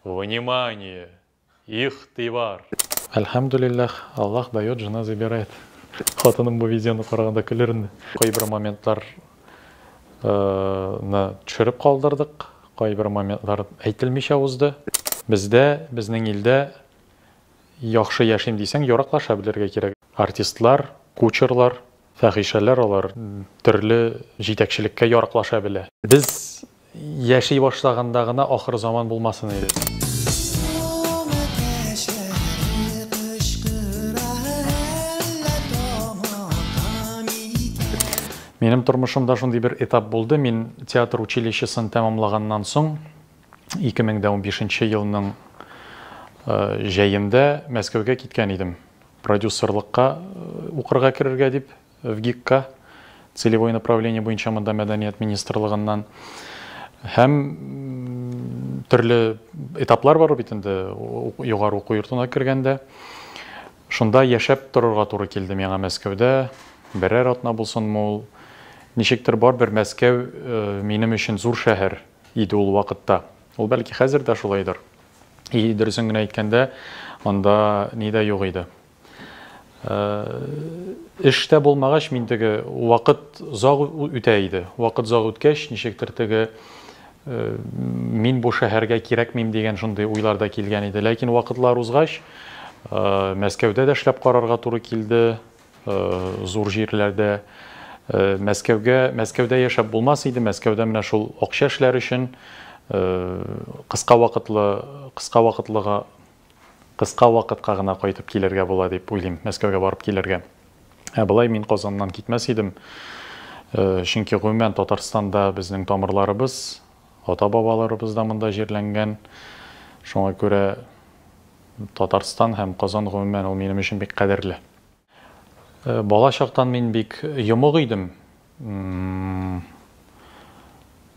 Внимание! Игътибар! Әлхәмдүлилләһ, Аллаһ дает, жена забирает. Хатыным бу видеоны караганда көлер инде. Кайбер моментлар ны төшереп калдырдык, кайбер моментлар әйтелмичә узды. Бездә, безнең илдә яхшы яшим дисәң, яраклаша белергә кирәк. Артистлар, кучерлар, фәхишәләр алар төрле җитәкчелеккә яраклаша белә. Без яши башлаганда гына ахыр заман булмасын иде. Минем тормышымда шундый бер этап булды. Мин театр училищесын тәмамлаганнан соң 2015 елның җәендә Мәскәүгә киткән идем. Продюсерлыкка укырга керергә дип ВГИКка, целевой направление буенча монда мәдәният министрлыгыннан. Һәм төрле этаплар бар бит инде югары уку йортына кергәндә. Шунда яшәп торырга туры килде миңа Мәскәүдә. Берәр атна булсынмы ул. Ничектер барыбер Мәскәү минем өчен зур шәһәр иде ул вакытта. Ул бәлки хәзер дә шулайдыр. И дөресен генә әйткәндә, анда ни дә юк иде. Эш тә булмагач, мин теге вакыт озак үтә иде. Вакыт озак үткәч, ничектер теге мин бу шәһәргә кирәкмим дигән шундый уйлар да килгән иде. Ләкин вакытлар узгач, Мәскәүдә дә эшләп карарга туры килде, зур җирләрдә. Мәскәүгә, Мәскәүдә яшәп булмас иде. Мәскәүдә менә шул акча эшләр өчен кыска вакытлы, кыска вакытлыга Кыска вакытка гына кайтып килергә була дип уйлыйм, Мәскәүгә барып килергә. Ә болай мин Казаннан китмәс идем. Чөнки гомумән Татарстанда безнең тамырларыбыз, ата-бабаларыбыз да монда җирләнгән. Шуңа күрә Татарстан һәм Казан гомумән ул минем өчен бик кадерле. Бала чактан мин бик йомык идем.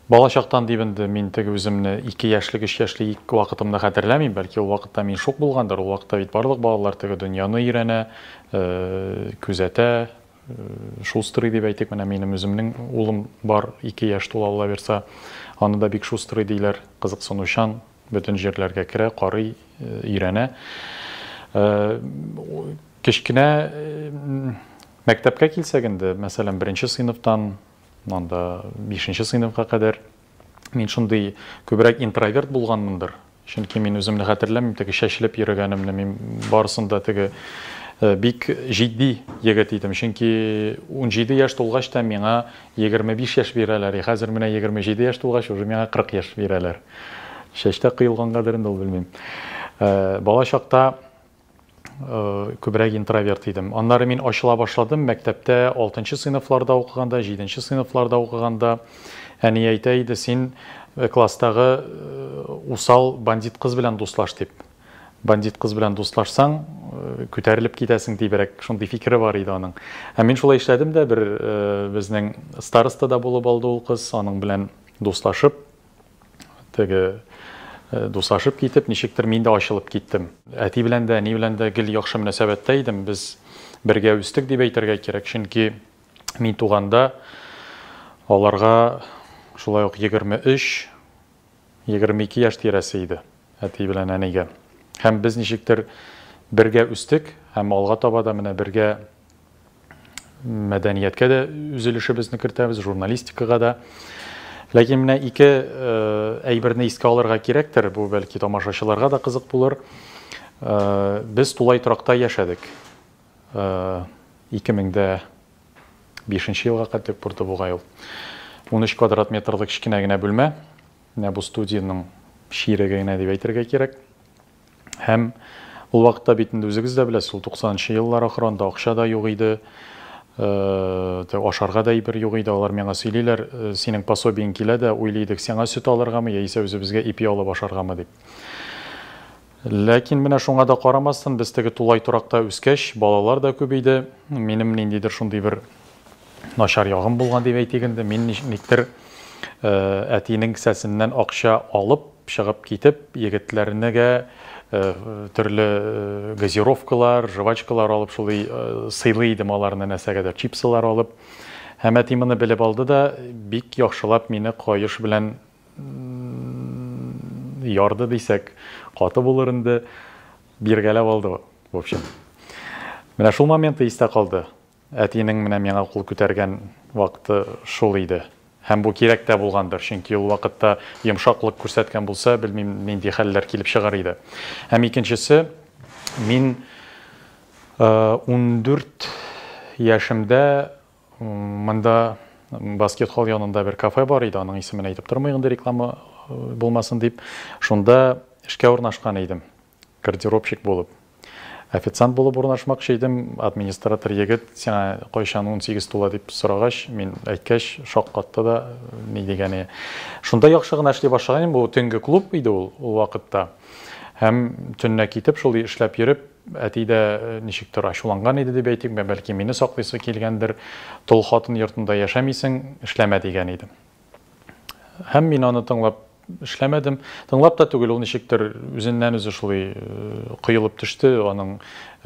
Бала чактан дип инде мин теге үземне 2 яшьлек, 3 яшьлек вакытымны хәтерләмим. Бәлки ул вакытта мин шук булгандыр. Ул вакытта бит барлык балалар теге дөньяны өйрәнә, күзәтә, шустрый дип әйтик. Менә минем үземнең улым бар, 2 яшь тула, Алла бирса. Аны да бик шустрый диләр, кызыксынучан, бөтен җирләргә керә, карый, өйрәнә. Кечкенә мәктәпкә килсәк инде, мәсәлән, беренче сыйныфтан анда бишенче сыйныфка кадәр мин шундый күбрәк интроверт булганмындыр. Чөнки мин үземне хәтерләмим, теге чәчелеп йөрегәнемне, мин барысын да теге бик җитди егет идем. Чөнки 17 яшь тулгач та миңа 25 яшь бирәләр. И хәзер менә 27 яшь тулгач, уже миңа 40 яшь бирәләр. Чәчтә коелгангадыр инде ул, белмим. Бала чакта күбрәк интроверт идем. Аннары мин ачыла башладым мәктәптә 6 сыйныфларда укыганда, 7 сыйныфларда укыганда. Әни әйтә иде, син класстагы усал бандит кыз белән дуслаш дип. Бандит кыз белән дуслашсаң, күтәрелеп китәсең дибрәк, шундый фикере бар иде аның. Ә мин шулай эшләдем дә, бер безнең староста да булып алды ул кыз, аның белән дуслашып, теге дуслашып китеп, ничектер мин дә ачылып киттем. Әти белән дә, әни белән дә гел яхшы мөнәсәбәттә идем. Без бергә үстек дип әйтергә кирәк, чөнки мин туганда аларга шулай ук 23, 22 яшь тирәсе иде әти белән әнигә. Һәм без ничектер бергә үстек һәм алга таба да менә бергә мәдәнияткә дә үз өлешебезне кертәбез, журналистикага да. Ләкин менә ике әйберне искә алырга кирәктер, бу бәлки тамашачыларга да кызык булыр. Без тулай торакта яшәдек. 2005 елга кадәр булды бугай ул. 13 квадрат метрлы кечкенә генә бүлмә. Менә бу студиянең чиреге генә дип әйтергә кирәк. Һәм ул вакытта бит инде үзегез дә беләсез, ул 90 еллар ахырында акча да юк иде, ашарга да әйбер юк иде. Алар миңа сөйлиләр, синең пособиең килә дә, уйлый идек, сиңа сөт алыргамы, яисә үзебезгә ипи алып ашаргамы дип. Ләкин менә шуңа да карамастан, без теге тулай торакта үскәч, балалар да күп иде. Минем ниндидер шундый бер начар ягым булган дип әйтик инде. Мин никтер әтинең кесәсеннән акча алып, чыгып китеп, егетләрнегә төрле газировкалар, жвачкалар алып, шулай сыйлый идем аларны нәрсәгәдер, чипсылар алып. Һәм әти моны белеп алды да, бик яхшылап мине каеш белән ярды дисәк, каты булыр инде, биргәләп алды, в общем. Менә шул моменты истә калды. Әтинең менә миңа кул күтәргән вакыты шул иде. Һәм бу кирәк тә булгандыр, чөнки ул вакытта йомшаклык күрсәткән булса, белмим, нинди хәлләр килеп чыгар иде. Һәм икенчесе, мин 14 яшемдә монда баскет-холл янында бер кафе бар иде, аның исемен әйтеп тормыйк инде, реклама булмасын дип. Шунда эшкә урнашкан идем. Гардеробщик булып. Официант булып урнашмакчы идем, администратор егет, сиңа кайчан 18 тула дип сорагач, мин әйткәч, шаккатты да, ни дигәне. Шунда яхшы гына эшли башлаган идем, бу төнге клуб иде ул, ул вакытта. Һәм төнлә китеп, шул эшләп йөреп, әти дә ничектер ачуланган иде дип әйтик, бәлки мине саклыйсы килгәндер, тол хатын йортында яшәмисең, эшләмә дигән иде. Һәм мин аны тыңлап эшләмәдем. Тыңлап та түгел, ул ничектер үзеннән-үзе шулай коелып төште, аның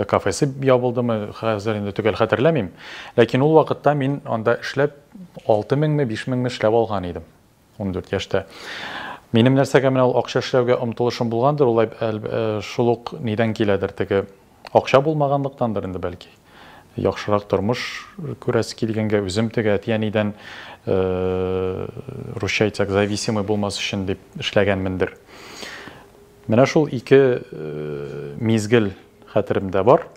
кафесы ябылдымы, хәзер инде төгәл хәтерләмим. Ләкин ул вакытта мин анда эшләп 6 меңме, 5 меңме эшләп алган идем. 14 яшьтә. Минем нәрсәгә менә ул акча эшләүгә омтылышым булгандыр, ул шул ук нидән киләдер, теге Акча булмаганлыктандыр инде бәлки. Яхшырак тормыш күрәсе килгәнгә, үзем теге әти-әнидән, русча әйтсәк, зависимый булмас өчен дип эшләгәнмендер. Менә шул ике мизгел хәтеремдә бар.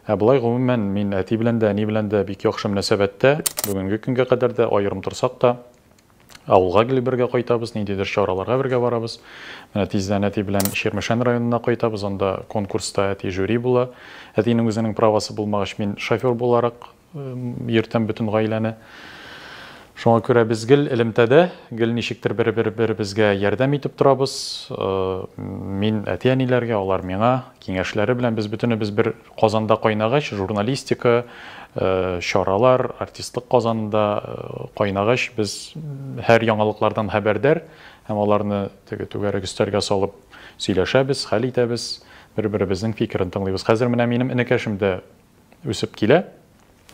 Ә болай гомумән мин әти белән дә, әни белән дә бик яхшы мөнәсәбәттә. Бүгенге көнгә кадәр дә аерым торсак та, Авылга гел бергә кайтабыз, ниндидер чараларга бергә барабыз. Менә тиздән әти белән Чирмешән районына кайтабыз, анда конкурста әти жюри була. Әтинең үзенең правасы булмагач, мин шофер буларак йөртәм бөтен гаиләне. Шуңа күрә без гел элемтәдә, гел ничектер бер-беребезгә ярдәм итеп торабыз. Мин әти-әниләргә, алар миңа, киңәшләре белән без бөтенебез бер Казанда кайнагач, журналистика, чаралар, артистлык казанында кайнагач, без һәр яңалыклардан хәбәрдар һәм аларны теге түгәрәк өстәлгә салып сөйләшәбез, хәл итәбез, бер-беребезнең фикерен тыңлыйбыз. Хәзер менә минем энекәшем дә үсеп килә,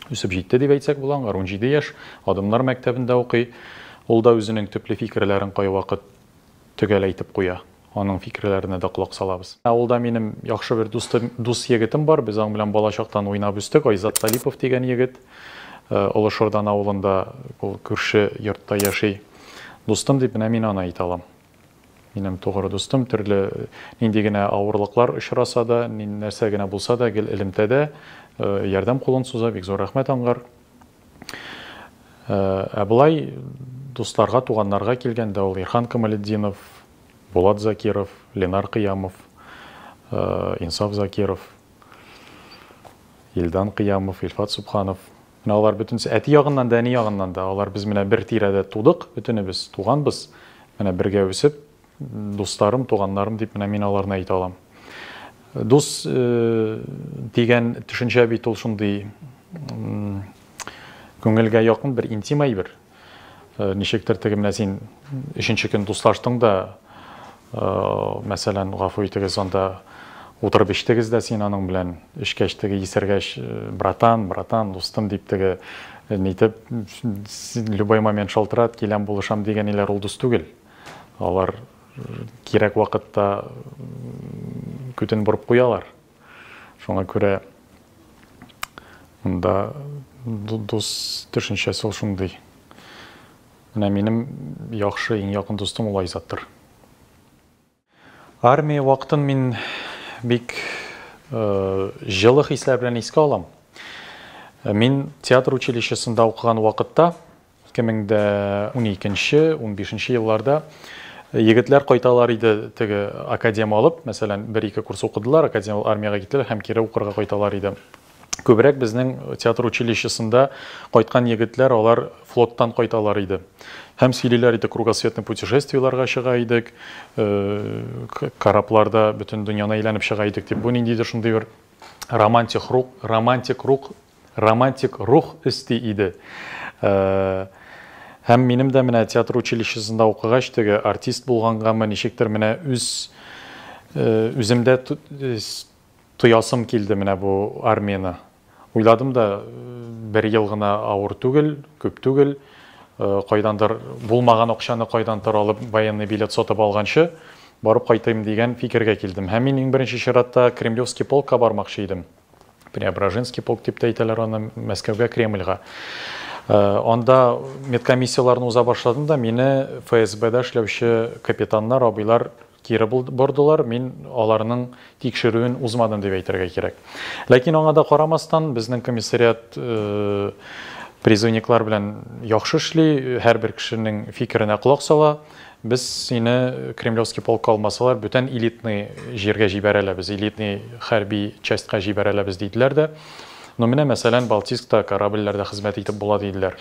үсеп җитте дип әйтсәк була, аңар 17 яшь, Адымнар мәктәбендә укый. Ул да үзенең төпле фикерләрен кайвакыт төгәл әйтеп куя. Аның фикерләренә дә колак салабыз. Авылда минем яхшы бер дустым, дус егетем бар. Без аның белән бала чактан уйнап үстек. Айзат Талипов дигән егет. Олы Шордан авылында ул күрше йортта яши. Дустым дип менә мин аны әйтә алам. Минем тугры дустым, төрле нинди генә авырлыклар очраса да, нәрсә генә булса да, гел элемтәдә, ярдәм кулын суза. Бик зур рәхмәт аңгар. Ә болай дусларга, туганнарга килгәндә ул Ирхан Камалетдинов, Булат Закиров, Ленар Кыямов, Инсаф Закиров, Илдан Кыямов, Илфат Субханов. Менә алар бөтенесе әти ягыннан да, әни ягыннан да. Алар без менә бер тирәдә тудык, бөтенебез туганбыз. Менә бергә үсеп, дусларым, туганнарым дип менә мин аларны әйтә алам. Дус дигән төшенчә бит ул шундый күңелгә якын бер интим әйбер. Ничектер теге менә син өченче көн дуслаштың да, мәсәлән, гафу итегез, анда утырып эчтегез дә син аның белән, эчкәч теге исергәч, братан, братан, дустым дип теге нитеп, любой момент шалтырат, киләм, булышам дигән иләр ул дус түгел. Алар кирәк вакытта күтен борып куялар. Шуңа күрә монда дус төшенчәсе ул шундый. Менә минем яхшы, иң якын дустым ул Айзаттыр. Армия вакытын мин бик җылы хисләр белән искә алам. Мин театр училищесында укыган вакытта 2012, 15 елларда егетләр кайталар иде теге академ алып, мәсәлән, бер-ике курс укыдылар, академ армиягә киттеләр һәм кире укырга кайталар иде. Күбрәк безнең театр училищесында кайткан егетләр, алар флоттан кайталар иде. Һәм сөйлиләр иде, кругосветный путешествиеләргә чыга идек, корабларда бөтен дөньяны әйләнеп чыга идек дип. Бу ниндидер шундый бер романтик рух, романтик рух романтик рух өсти иде. Һәм минем дә менә театр училищесында укыгач, теге артист булгангамы, ничектер менә үз үземдә тоясым килде менә бу армияне. Уйладым да, бер ел гына авыр түгел, күп түгел. Кайдандыр булмаган акчаны кайдандыр алып военный билет сатып алганчы, Барып кайтыйм дигән фикергә килдем. Һәм мин иң беренче чиратта Кремлевский полкка бармакчы идем. Преображенский полк дип тә әйтәләр аны, Мәскәүгә, Кремльгә. Анда медкомиссияләрне уза башладым да, мине ФСБда эшләүче капитаннар, абыйлар кире бордылар, мин аларның тикшерүен узмадым дип әйтергә кирәк. Ләкин аңа да карамастан, безнең комиссариат призывниклар белән яхшы эшли, һәрбер кешенең фикеренә колак сала. Без сине Кремлевский полкка алмасалар, бүтән элитный җиргә җибәрәләбез, элитный хәрби частька җибәрәләбез диделәр дә. Ну менә, мәсәлән, Балтийскта корабльләрдә хезмәт итеп була диделәр.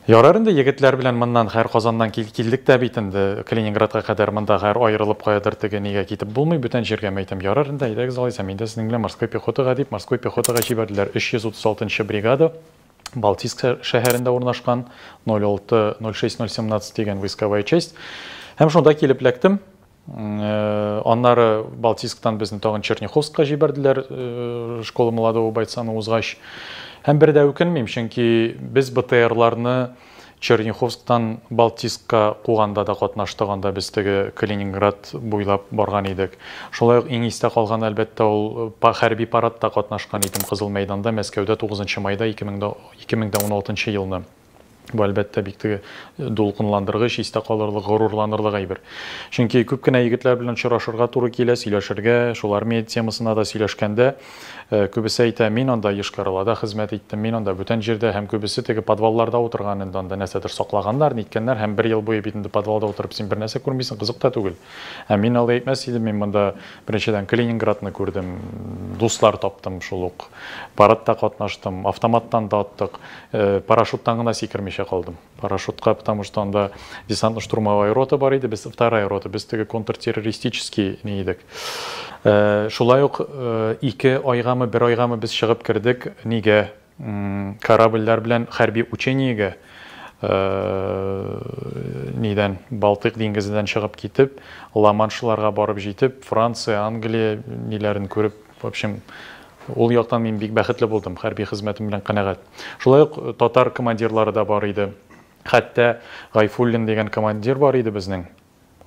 Ярар инде, егетләр белән моннан хәр Казаннан килдек тә бит инде, Калининградка кадәр монда хәр аерылып каядыр теге нигә китеп булмый, бүтән җиргә мәйтәм, ярар инде, әйдәгез алайса, мин дә сезнең белән морской пехотага дип, морской пехотага җибәрделәр, 336 нчы бригада. Балтийск шәһәрендә урнашкан 06 06017 дигән войсковая часть. Һәм шунда килеп эләктем. Аннары Балтийсктан безне тагын Черняховскка җибәрделәр, школа молодого бойцаны узгач. Һәм бер дә үкенмим, чөнки без БТРларны Черняховсктан Балтийскка куганда да катнаштык, анда без теге Калининград буйлап барган идек. Шулай ук иң истә калган, әлбәттә, ул хәрби парадта катнашкан идем Кызыл мәйданда, Мәскәүдә 9 майда 2016 елны. Бу, әлбәттә, бик теге дулкынландыргыч, истә калырлык, горурланырлык әйбер. Чөнки күп кенә егетләр белән очрашырга туры килә, сөйләшергә, шул армия темасына да сөйләшкәндә, күбесе әйтә, мин анда Йошкар-Олада хезмәт иттем, мин анда бүтән җирдә, һәм күбесе теге подвалларда утырган инде, анда нәрсәдер саклаганнар, ниткәннәр, һәм бер ел буе бит инде подвалда утырып син бер нәрсә күрмисең, кызык та түгел. Ә мин алай әйтмәс идем, мин монда беренчедән Калининградны күрдем, дуслар таптым шул ук, парадта катнаштым, автоматтан да аттык, парашюттан гына сикермичә калдым. Парашютка, потому что анда десантно-штурмовая рота бар иде, без вторая рота, без теге контртеррористический ни идек. Шулай ук 2 айгамы, 1 айгамы без чыгып кердек нигә, корабльләр белән хәрби учениегә, нидән, Балтыйк диңгезеннән чыгып китеп, Ла-Маншларга барып җитеп, Франция, Англия ниләрен күреп, в общем, ул яктан мин бик бәхетле булдым, хәрби хезмәтем белән канәгать. Шулай ук татар командирлары да бар иде. Хәтта Гайфуллин дигән командир бар иде безнең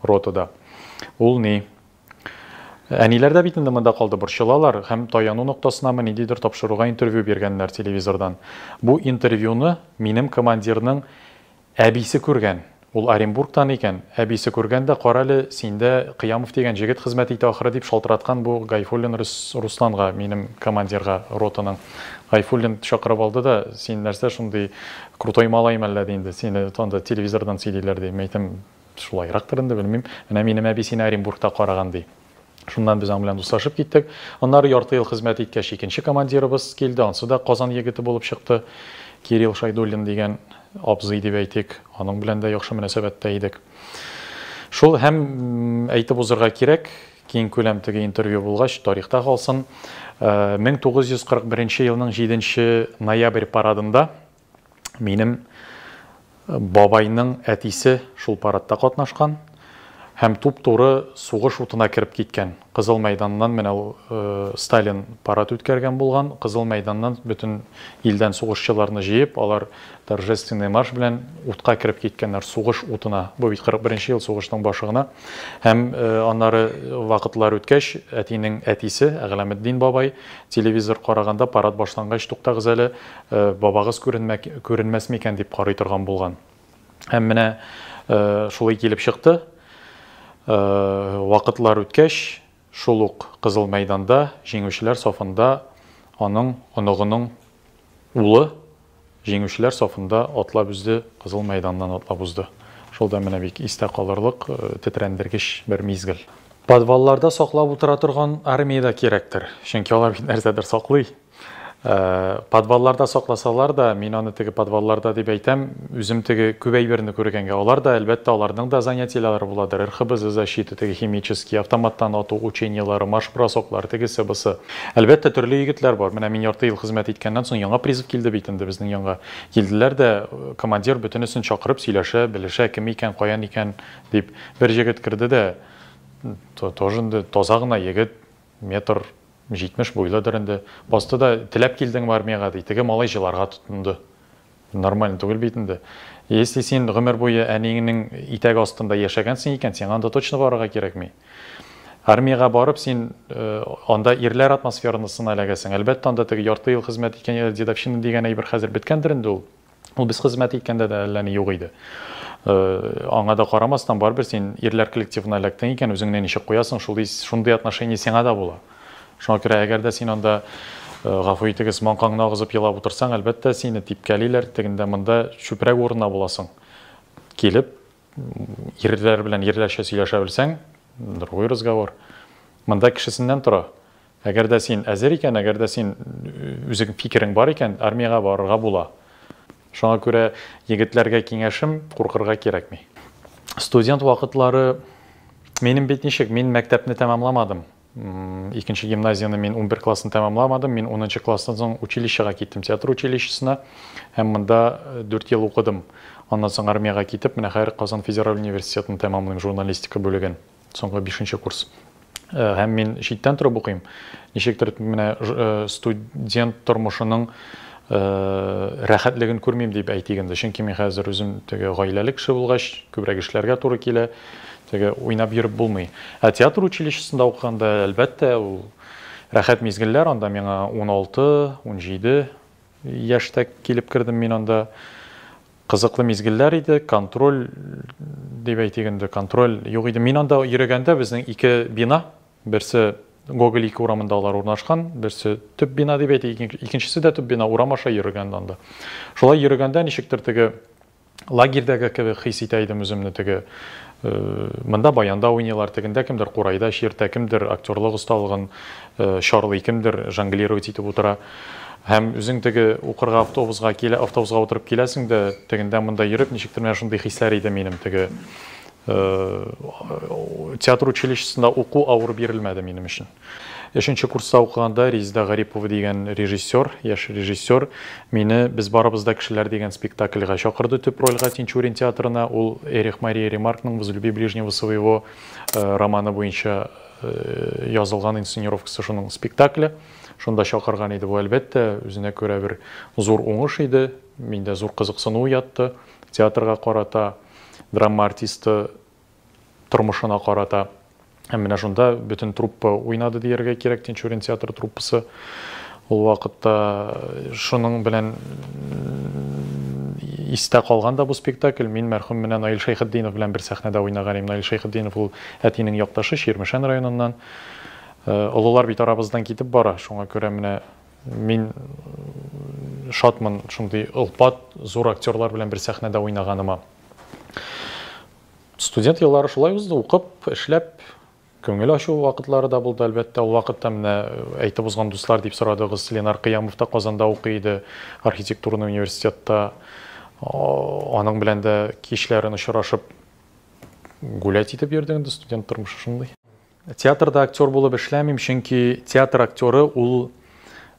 ротада. Ул ни? Әниләр дә бит инде монда калды, борчылалар һәм таяну ноктасынамы ниндидер тапшыруга интервью биргәннәр телевизордан. Бу интервьюны минем командирның әбисе күргән. Ул Оренбургтан икән. Әбисе күргән дә, карале, синдә Кыямов дигән җегет хезмәт итә ахры дип шалтыраткан бу Гайфуллин Русланга, минем командирга, ротаның. Гайфуллин чакырып алды да, син нәрсә шундый крутой малай мәллә ди инде, сине анда телевизордан сөйлиләр ди. Мин әйтәм, шулайрактыр инде, белмим. Менә минем әби сине Оренбургта караган ди. Шуннан без аның белән дуслашып киттек. Аннары ярты ел хезмәт иткәч, икенче командирыбыз килде. Ансы да Казан егете булып чыкты. Кирилл Шайдуллин дигән абзый дип әйтик. Аның белән дә яхшы мөнәсәбәттә идек. Шул һәм әйтеп узырга кирәк, киң күләм теге интервью булгач, тарихта калсын. 1941 елның 7 ноябрь парадында минем бабайның әтисе шул парадта катнашкан һәм туп-туры сугыш утына кереп киткән. Кызыл мәйданнан менә ул Сталин парад үткәргән булган. Кызыл мәйданнан бөтен илдән сугышчыларны җыеп, алар торжественный марш белән утка кереп киткәннәр, сугыш утына. Бу бит 41 ел сугышның башы гына. Һәм аннары вакытлар үткәч, әтинең әтисе Әгъләметдин бабай телевизор караганда парад башлангач, туктагыз әле, бабагыз күренмәс микән дип карый торган булган. Һәм менә шулай килеп чыкты. Вакытлар үткәч, шул ук Кызыл мәйданда җиңүчеләр сафында аның оныгының улы җиңүчеләр сафында атлап узды, Кызыл мәйданнан атлап узды. Шул да менә бик истә калырлык, тетрәндергеч бер мизгел. Подвалларда саклап утыра торган армия да кирәктер, чөнки алар бит нәрсәдер саклый. Подвалларда сакласалар да, мин аны теге подвалларда дип әйтәм, үзем теге күп әйберне күргәнгә. Алар да, әлбәттә, аларның да занятиеләре буладыр. РХБЗ защита, теге химический, автоматтан ату учениелары, марш-бросоклар, тегесе, бусы. Әлбәттә, төрле егетләр бар. Менә мин ярты ел хезмәт иткәннән соң яңа призыв килде бит инде безнең янга. Килделәр дә, командир бөтенесен чакырып сөйләшә, белешә, кем икән, каян икән дип. Бер җегет керде дә, тоже инде таза гына егет, метр 70 буйлыдыр инде. Басты да, теләп килдеңме армиягә ди. Теге малай җыларга тотынды. Нормально түгел бит инде. Если син гомер буе әниеңнең итәге астында яшәгәнсең икән, сиңа анда точно барырга кирәкми. Армиягә барып, син анда ирләр атмосферасына эләгәсең. Әлбәттә, анда теге ярты ел хезмәт иткән дедовщина дигән әйбер хәзер беткәндер инде ул. Ул без хезмәт иткәндә дә әллә ни юк иде. Аңа да карамастан, барыбер син ирләр коллективына эләктең икән, үзеңне ничек куясың, шундый, шундый отношение сиңа да була. Шуңа күрә, әгәр дә син анда, гафу итегез, маңкаңны агызып елап утырсаң, әлбәттә, сине типкәлиләр, тегендә-монда чүпрәк урынына буласың. Килеп, ирләр белән ирләрчә сөйләшә белсәң, другой разговор. Монда кешесеннән тора. Әгәр дә син әзер икән, әгәр дә син үзең фикерең бар икән, армиягә барырга була. Шуңа күрә егетләргә киңәшем, куркырга кирәкми. Студент вакытлары минем бит ничек, мин мәктәпне тәмамламадым. Икенче гимназияне мин 11 классын тәмамламадым, мин 10 класстан соң училищега киттем, театр училищесына, һәм монда 4 ел укыдым. Аннан соң армиягә китеп, менә хәзер Казан федераль университетын тәмамлыйм, журналистика бүлеген, соңгы 5 курс. Һәм мин читтән торып укыйм. Ничектер менә студент тормышының рәхәтлеген күрмим дип әйтик инде. Чөнки мин хәзер үзем теге гаиләле кеше булгач, күбрәк эшләргә туры килә, теге уйнап йөреп булмый. Ә театр училищесында укыганда, әлбәттә, ул рәхәт мизгелләр, анда миңа 16-17 яшьтә килеп кердем мин анда. Кызыклы мизгелләр иде, контроль дип әйтик инде, контроль юк иде. Мин анда йөрегәндә безнең ике бина, берсе Гоголь 2 урамында алар урнашкан, берсе төп бина дип әйтик, икенчесе дә төп бина, урам аша йөрегәндә анда. Шулай йөрегәндә ничектер теге лагерьдәге кебек хис итә идем үземне, теге монда баянда уйныйлар, тегендә кемдер курайда чиртә, кемдер актерлык осталыгын чарлый, кемдер жонглировать итеп утыра. Һәм үзең теге укырга автобусга килә, автобусга утырып киләсең дә, тегендә монда йөреп, ничектер менә шундый хисләр иде минем, теге театр училищесында уку авыр бирелмәде минем өчен. Өченче курста укыганда Резеда Гарипова дигән режиссер, яшь режиссер, мине Без барыбыз да кешеләр дигән спектакльгә чакырды төп рольгә Тинчурин театрына. Ул Эрих Мария Ремаркның Возлюби ближнего своего романы буенча язылган инсценировкасы шуның спектакле. Шунда чакырган иде бу, әлбәттә, үзенә күрә бер зур уңыш иде. Миндә зур кызыксыну уятты театрга карата, драма артисты тормышына карата. Һәм менә шунда бөтен труппа уйнады дияргә кирәк, Тинчурин театр труппасы. Ул вакытта шуның белән истә калган да бу спектакль. Мин мәрхүм менә Наил Шәйхетдинов белән бер сәхнәдә уйнаган идем. Наил Шәйхетдинов ул әтинең якташы, Чирмешән районыннан. Олылар бит арабыздан китеп бара, шуңа күрә менә мин шатмын шундый олпат, зур актерлар белән бер сәхнәдә уйнаганыма. Студент еллары шулай узды, укып, эшләп, күңел ачу вакытлары да булды, әлбәттә. Ул вакытта менә әйтеп узган дуслар дип сорадыгыз, Ленар Кыямов та Казанда укый иде, архитектурный университетта. Аның белән дә кичләрен очрашып гулять итеп йөрдек инде, студент тормышы шундый. Театрда актер булып эшләмим, чөнки театр актеры ул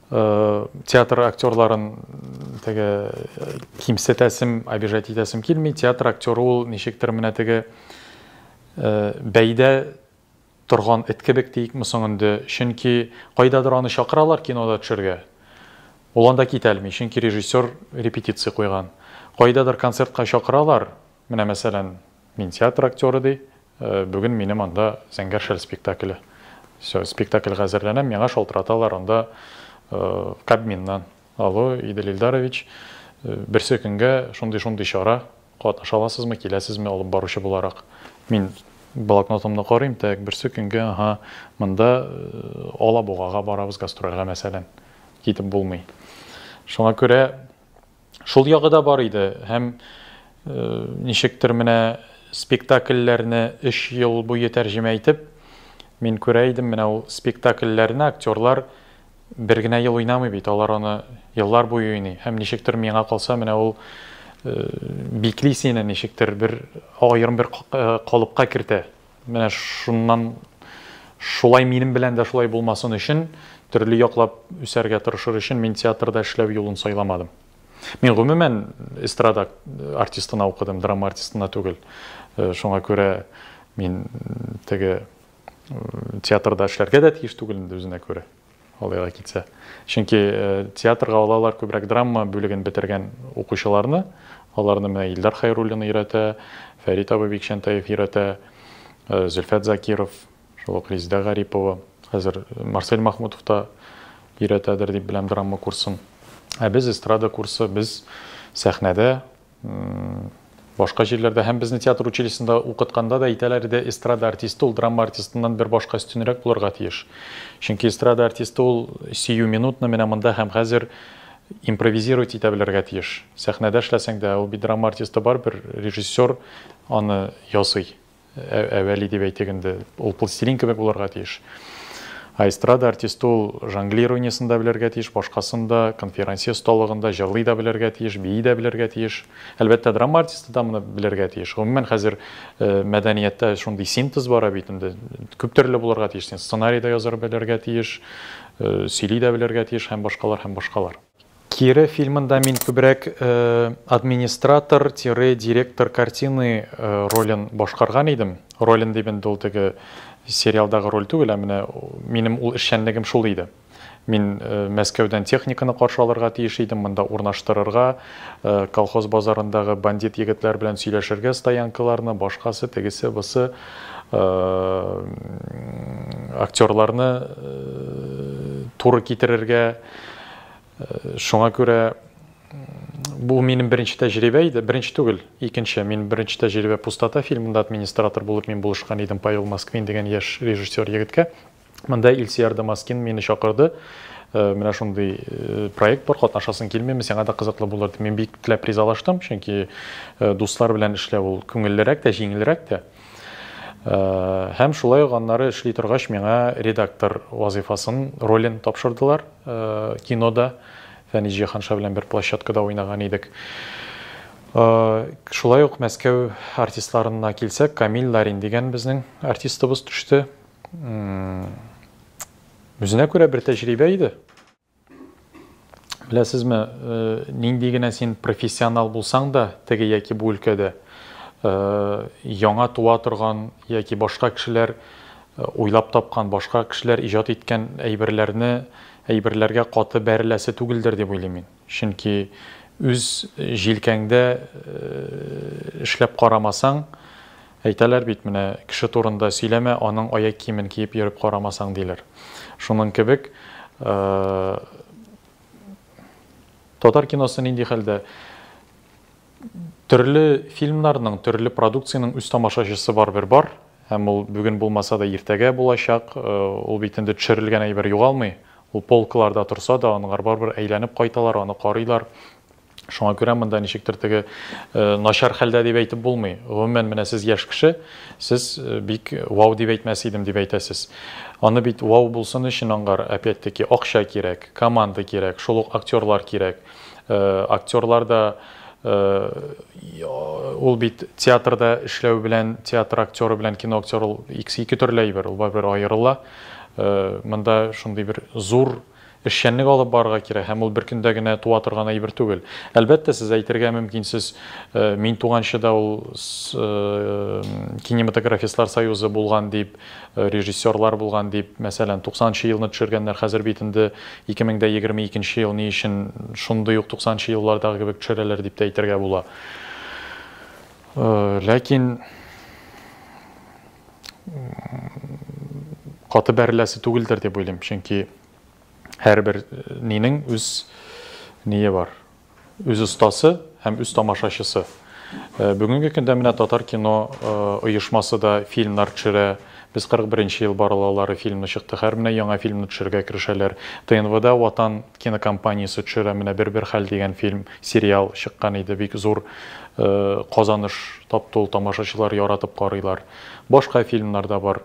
театр актерларын теге кимсетәсем, обижать итәсем килми. Театр актеры ул ничектер менә теге бәйдә торган эт кебек диикме соң инде, чөнки кайдадыр аны чакыралар кинода төшергә. Ул анда китә алмый, чөнки режиссер репетиция куйган. Кайдадыр концертка чакыралар, менә мәсәлән, мин театр актеры ди, бүген минем анда Зәңгәр шәл спектакле. Всё, спектакльгә әзерләнәм, миңа шалтыраталар анда Кабминнан. Алло, Идел Илдарович, берсе көнгә шундый-шундый чара, катнаша аласызмы, киләсезме алып баручы буларак? Мин блокнотымны карыйм, так, берсе көнгә, ага, монда Алабугага барабыз гастрольгә, мәсәлән, китеп булмый. Шуңа күрә шул ягы да бар иде, һәм ничектер менә спектакльләрне 3 ел буе тәрҗемә итеп, мин күрә идем, менә ул спектакльләрне актерлар бер генә ел уйнамый бит, алар аны еллар буе уйный. Һәм ничектер миңа калса, менә ул бикли сине ничектер бер аерым бер калыпка кертә. Менә шуннан шулай минем белән дә шулай булмасын өчен, төрле яклап үсәргә тырышыр өчен мин театрда эшләү юлын сайламадым. Мин гомумән эстрада артистына укыдым, драма артистына түгел. Шуңа күрә мин теге театрда эшләргә дә тиеш түгел инде үзенә күрә. алайга китсә. Чөнки театрга алалар күбрәк драма бүлеген бетергән укучыларны. Аларны менә Илдар Хәйруллин өйрәтә, Фәрит абый Бикчәнтәев өйрәтә, Зөлфәт Закиров, шул ук Резидә Гарипова. Хәзер Марсель Махмутов та өйрәтәдер дип беләм драма курсын. Ә без эстрада курсы, без сәхнәдә, башка җирләрдә һәм безне театр училищесында укытканда да әйтәләр иде, эстрада артисты ул драма артистыннан бер башка өстенрәк булырга тиеш. Чөнки эстрада артисты ул сиюминутно менә монда һәм хәзер импровизировать итә белергә тиеш. Сәхнәдә эшләсәң дә, ул бит драма артисты барыбер режиссер аны ясый. Әвәли дип әйтик инде, ул пластилин кебек булырга тиеш. Ә эстрада артисты ул жонглированиесен дә белергә тиеш, башкасын да, конферансье осталыгын да, җырлый да белергә тиеш, бии дә белергә тиеш. Әлбәттә, драма артисты да моны белергә тиеш. Гомумән, хәзер мәдәнияттә шундый синтез бара бит инде. Күп төрле булырга тиеш. Син сценарий да язар белергә тиеш, сөйли дә белергә тиеш һәм башкалар, һәм башкалар. Кире фильмында мин күбрәк администратор тире директор картины ролен башкарган идем. Ролен дип инде ул теге сериалдагы роль түгел, ә менә минем ул эшчәнлегем шул иде. Мин Мәскәүдән техниканы каршы алырга тиеш идем, монда урнаштырырга, колхоз базарындагы бандит егетләр белән сөйләшергә стоянкаларны, башкасы, тегесе, бусы, актерларны туры китерергә. Шуңа күрә бу минем беренче тәҗрибә иде. Беренче түгел, икенче. Мин беренче тәҗрибә Пустота фильмында администратор булып мин булышкан идем Павел Москвин дигән яшь режиссер егеткә. Монда Илсөяр Дамаскин мине чакырды. Менә шундый проект бар, катнашасың килмиме, сиңа да кызыклы булыр дип. Мин бик теләп ризалаштым, чөнки дуслар белән эшләү ул күңеллерәк тә, җиңелрәк тә. Һәм шулай ук аннары эшли торгач миңа редактор вазыйфасын, ролен тапшырдылар кинода. Фәнис Җиһанша белән бер площадкада уйнаган идек. Шулай ук Мәскәү артистларына килсәк, Камил Ларин дигән безнең артистыбыз төште. Үзенә күрә бер тәҗрибә иде. Беләсезме, нинди генә син профессионал булсаң да, теге яки бу өлкәдә, яңа туа торган яки башка кешеләр уйлап тапкан, башка кешеләр иҗат иткән әйберләрне, әйберләргә каты бәреләсе түгелдер дип уйлыйм мин. Чөнки үз җилкәңдә эшләп карамасаң, әйтәләр бит, менә кеше турында сөйләмә, аның аяк киемен киеп йөреп карамасаң диләр. Шуның кебек, татар киносы нинди хәлдә? Төрле фильмнарның, төрле продукциянең үз тамашачысы барыбер бар. Һәм ул бүген булмаса да иртәгә булачак. Ул бит инде төшерелгән әйбер югалмый. Ул полкаларда торса да, аңар барыбер әйләнеп кайталар, аны карыйлар. Шуңа күрә монда ничектер теге начар хәлдә дип әйтеп булмый. Гомумән, менә сез яшь кеше, сез бик вау дип әйтмәс идем дип әйтәсез. Аны бит вау булсын өчен аңгар, опять-таки, акча кирәк, команда кирәк, шул ук актерлар кирәк. Актерлар да ул бит театрда эшләү белән, театр актеры белән кино актеры ул икесе ике төрле әйбер, ул барыбер аерыла. Монда шундый бер зур эшчәнлек алып барырга кирәк, һәм ул бер көндә генә туа торган әйбер түгел. Әлбәттә, сез әйтергә мөмкинсез, мин туганчы да ул кинематографистлар союзы булган дип, режиссерлар булган дип, мәсәлән, 90 елны төшергәннәр, хәзер бит инде 2022 ел, ни өчен шундый ук 90 еллардагы кебек төшерәләр дип тә әйтергә була. Ләкин каты бәреләсе түгелдер дип уйлыйм, чөнки һәрбер нинең үз ние бар. Үз остасы һәм үз тамашачысы. Бүгенге көндә менә Татар кино оешмасы да фильмнар төшерә. Без 41 ел баралалары фильмны чыкты. Һәр менә яңа фильмны төшерергә керешәләр. ТНВда Ватан кинокомпаниясе төшерә. Менә Бер-бер хәл дигән фильм, сериал чыккан иде. Бик зур казаныш тапты ул, тамашачылар яратып карыйлар. Башка фильмнар да бар.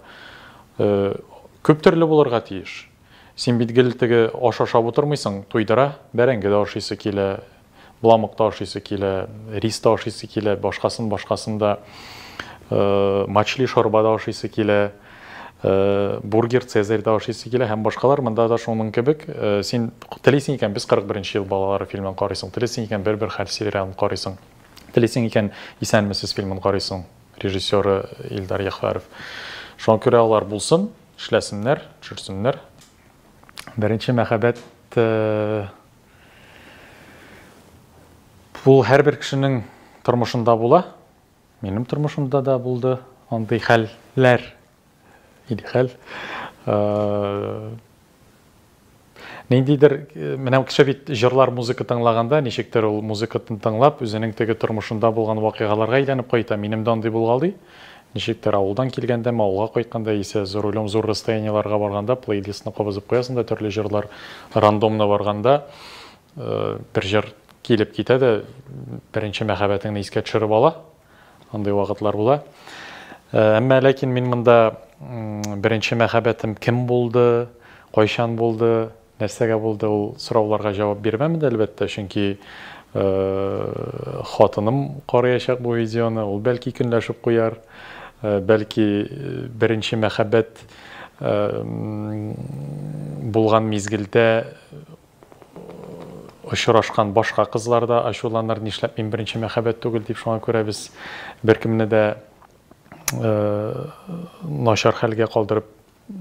Күп төрле булырга тиеш. Син бит гел теге аш ашап утырмыйсың, туйдыра, бәрәңге дә ашыйсы килә, боламык та ашыйсы килә, рис та ашыйсы килә, башкасын, башкасын да, мачли шорба да ашыйсы килә, бургер цезарь да ашыйсы килә һәм башкалар. Монда да шуның кебек, син телисең икән, без 41 ел балалары фильмын карыйсың, телисең икән, бер-бер хәл сериалын карыйсың, телисең икән, Исәнмесез фильмын карыйсың, режиссеры Илдар Яхваров. Шуңа күрә алар булсын, эшләсеннәр, төшерсеннәр. Беренче мәхәббәт ул һәрбер кешенең тормышында була. Минем тормышымда да булды андый хәлләр. Или хәл. Ниндидер, менә кеше бит җырлар, музыка тыңлаганда, ничектер ул музыкатын тыңлап, үзенең теге тормышында булган вакыйгаларга әйләнеп кайта. Минем дә андый булгалый. Ничектер авылдан килгәндәме, авылга кайтканда исә за рулем зур расстояниеларга барганда плейлистны кабызып куясың да төрле җырлар рандомно барганда бер җыр килеп китә дә беренче мәхәббәтеңне искә төшереп ала. Андый вакытлар була. Әмма ләкин мин монда беренче мәхәббәтем кем булды, кайчан булды, Нәрсәгә булды ул сорауларга җавап бирмәм дә, әлбәттә, чөнки хатыным караячак бу видеоны, ул бәлки көнләшеп куяр, бәлки беренче мәхәббәт булган мизгелдә очрашкан башка кызлар да ачуланыр, нишләп мин беренче мәхәббәт түгел дип, шуңа күрә без беркемне дә начар хәлгә калдырып